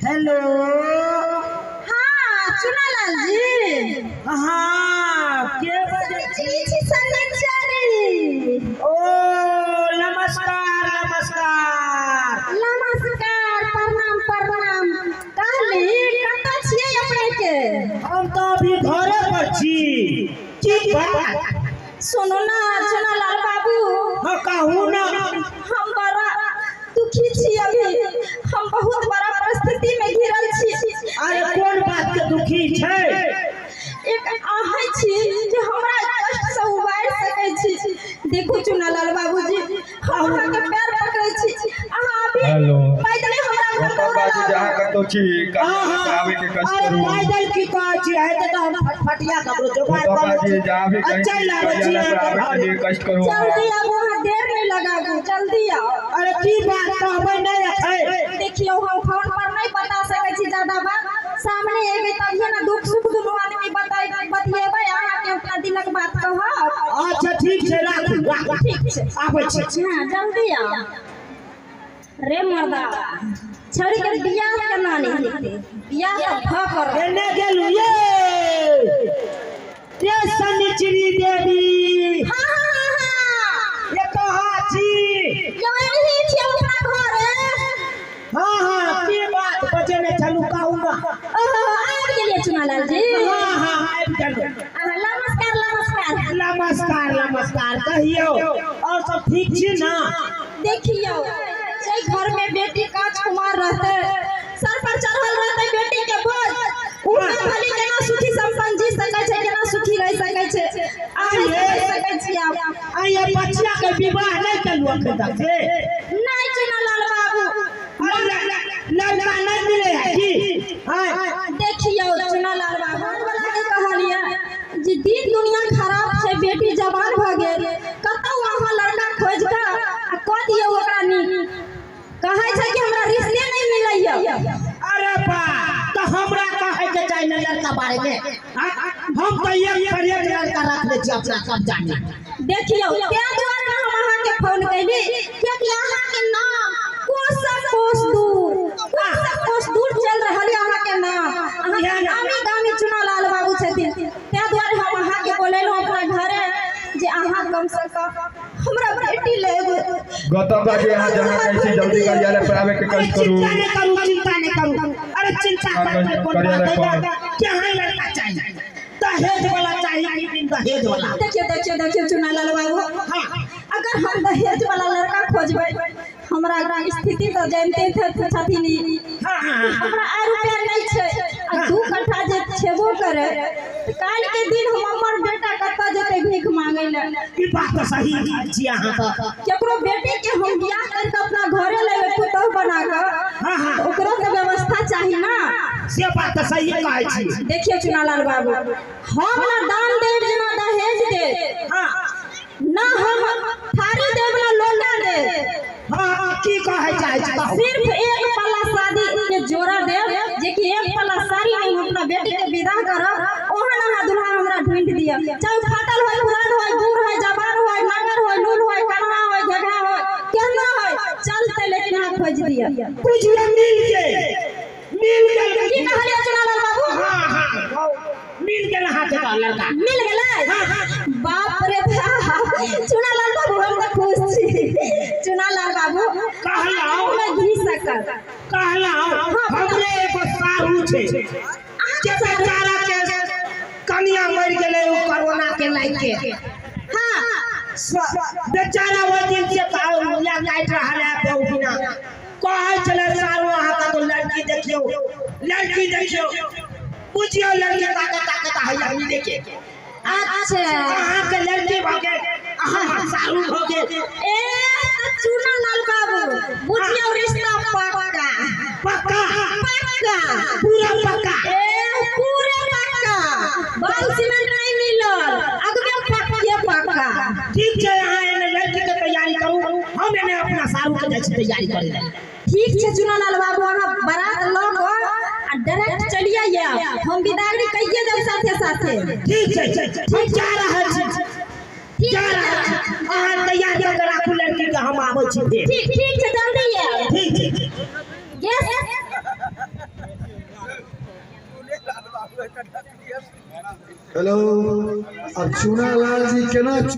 Hello. हाँ, चुनालाल जी। हाँ, के बजै छी? छी शनिचरी। ओ नमस्कार नमस्कार। नमस्कार, प्रणाम प्रणाम। कहली कतऽ छियै अपने के? हम तऽ अभी घरे पर छी। की बात? सुनू ना चुनालाल बाबू। हाँ कहू ना। हम बड़ा दुखी छी अभी, हम बहुत बड़ा परिस्थिति में घिरल छी। अरे कोन बात के दुखी छै? एक अहाँ छी जे हमरा कष्ट से उबारि सकै छी। देखू चुनालाल बाबूजी, हम अहाँके पैर पकड़ै छी, अहाँ अभी हेलो। पैदले हमरा घर गौतम दौड़ल बाबू आबू। जहाँ कतौ छी हाँ हाँ। आबै के कष्ट अरे करू। पैदल की कहै छी, हेतै तऽ हम फटफटिया ककरो जोगाड़ गौतम कऽ लै बाजी छी जहाँ भी आ कहीं चलि आबै छी कार्यालय पर अहाँके आबै के घरे। लिए कष्ट करू अहाँ। जल्दी आबू, अहाँ देर नहि लगाबू, जल्दी आउ। अरे की बात कहबै नहि अखै? देखियौ हम फोन पर नहीं बता सकै छी ज्यादा बात, सामने एबै तभिए ने दुख सुख दुनू आदमी बतियेबै, अहाँके अपना दिलक बात कहब। अच्छा ठीक छै, राखू राखू। ठीक छै, आबै छी। हाँ जल्दी आओ। रे मर्दा, छौड़ी के बियाह केना नहि हेतै? बियाह तऽ भऽ कर। केने गेलू ये? ये शनिचरी देवी। हाँ हाँ हाँ हाँ। ये कहाँ छी? यौ एनही छी अपना घरे। हाँ हाँ, की बात बजेने छलू कहू ना। ओहो आबि गेलियै चुनालाल जी। हाँ हाँ आबि गेलू। अहाँ नमस्कार नमस्कार। नमस्कार नमस्कार। कहियौ और सब ठीक छी ना? देखियौ जाहि घर में बेटी काज कुमार रहते, सर पर चढ़ल रहते बेटी के बोझ, उ ना भली केना सुखी संपन्न जी सकै छै, केना सुखी रहि सकै छै? अहाँ रहि सकै छी आब? आइए बच्चा के विवाह नहीं कलू अखन तक से? नहीं चुनालाल बाबू। अरे लड़का नहीं मिले है की? हाँ देखियौ चुनालाल बाबू, घर वाला के कहलियै जे दिन दुनिया खराब छै, बेटी जवान भऽ गेल, कतौ अहाँ लड़का खोजि कऽ आ कऽ दियौ ओकरा नीक। कहै छै कि हमरा रिश्ते नहीं मिलैया। अरे बा, तो हमरा कहै के चाही ना लड़का बारे में। हाँ? हम तो एक पर एक लड़का रख ले छी अपना कब्जा में। देखियौ तें दुआरे ने हम अहाँके फोन कैली, कियाकि अहाँके नाम कोस कोस दूर, कोस कोस दूर चलि रहल यऽ अहाँके नाम। अहाँके नामी गामी चुनालाल बाबू छथिन, तें दुआरे हम अहाँके बोलेलहुँ अपना घरे जे अहाँ कम से कम हमरा बेटी ले एगो। गौतम बाजी अहाँ जहाँ कहीं छी जल्दी कार्यालय पर आबै के अरे कष्ट करू। चिंता नहीं करू, चिंता नहीं करू। अरे चिंता हाँ, करते कोन बात कार्यालय है? पर। केहन लड़का चाहिए? दहेज वाला चाहिए कि बिन दहेज वाला? देखियौ देखियौ देखियौ चुनालाल बाबू, हाँ अगर हम दहेज वाला लड़का खोजबै, हमरा स्थिति तऽ जानते छथिन ई। हाँ हाँ हमरा आइ रुपया नहीं छै आ 2 कट्ठा जे छेबो करे, काल्हि के दिन हम हमर बेटा कतऽ जेतै भीख मांगै लए? ई बात तऽ सही छी अहाँ तऽ। केकरो बेटी के हम बियाह करके अपना घरे लेबै पुतोहु बना कऽ, हाँ हाँ तऽ ओकरो तऽ व्यवस्था चाही ना। से बात तऽ सही कहै छी। देखियौ चुनालाल बाबू, हम ना दान देब ना दहेज देब, हाँ ना हम थारी देब ना लोटा देब। हाँ हाँ, की कहै चाहै छी कहू। सिर्फ एक पल्ला शादी के जोड़ा देब, जे कि एक पल्ला साड़ी में हम अपना बेटी के विदा करब, ओहन अहाँ दुल्हा हमरा ढूंढि दिअ। चाहे फाटल होय, पुरान होय, बूढ़ होय, जवान होय, नगर होय, लूल होय, कन्हा होय, घेघा होय, केहनो होय चलते, लेकिन अहाँ खोजि दिअ। बुझियौ मिल गेल, मिल गेल। की कहलियै चुनालाल बाबू? हाँ हाँ मिल गेल अहाँके तऽ लड़का। मिल गेलै? बाप रे बाप, चुनालाल बाबू हम तऽ खुश छी। चुनालाल बाबू कहलहुँ। हमरा घी सकल कहलहुँ हमरे एगो साहू छै जे बेचारा के कनिया मरि गेलै ओ कोरोना के लाइके। हाँ बेचारा ओहि दिन से काटि रहल है बहु बिना। कहै छलै सारू अहाँ कतौ लड़की देखियौ, लड़की देखियौ। बुझियौ लड़की ताकत ताकत हैया मिले के। अच्छा अहाँके लड़की भऽ गेल, अहाँ सारू भऽ गेल। ए चुनालाल बाबू बुझियौ रिश्ता पक्का। पक्का पक्का पूरा पक्का। ए पूरे पक्का, बाल सीमेंट नहीं मिलल, अगबे पक्के पक्का। ठीक छै, अहाँ एने लड़की के तैयारी करू, हम एने अपना सारू के जाइ छी तैयारी करै लए। ठीक छै चुनालाल बाबू, अहाँ बारात लऽ कऽ आ डायरेक्ट चलिए आयब, हम विदागरी कहिए देब साथे साथे। ठीक छै, हम जा रहल छी, जा रहल छी। अहाँ तैयार कऽ के राखू लड़की के, हम आबै छी फेर। ठीक ठीक छै, जल्दी आयब। ठीक छै। यस। हेलो, अब चूनालाल जी केना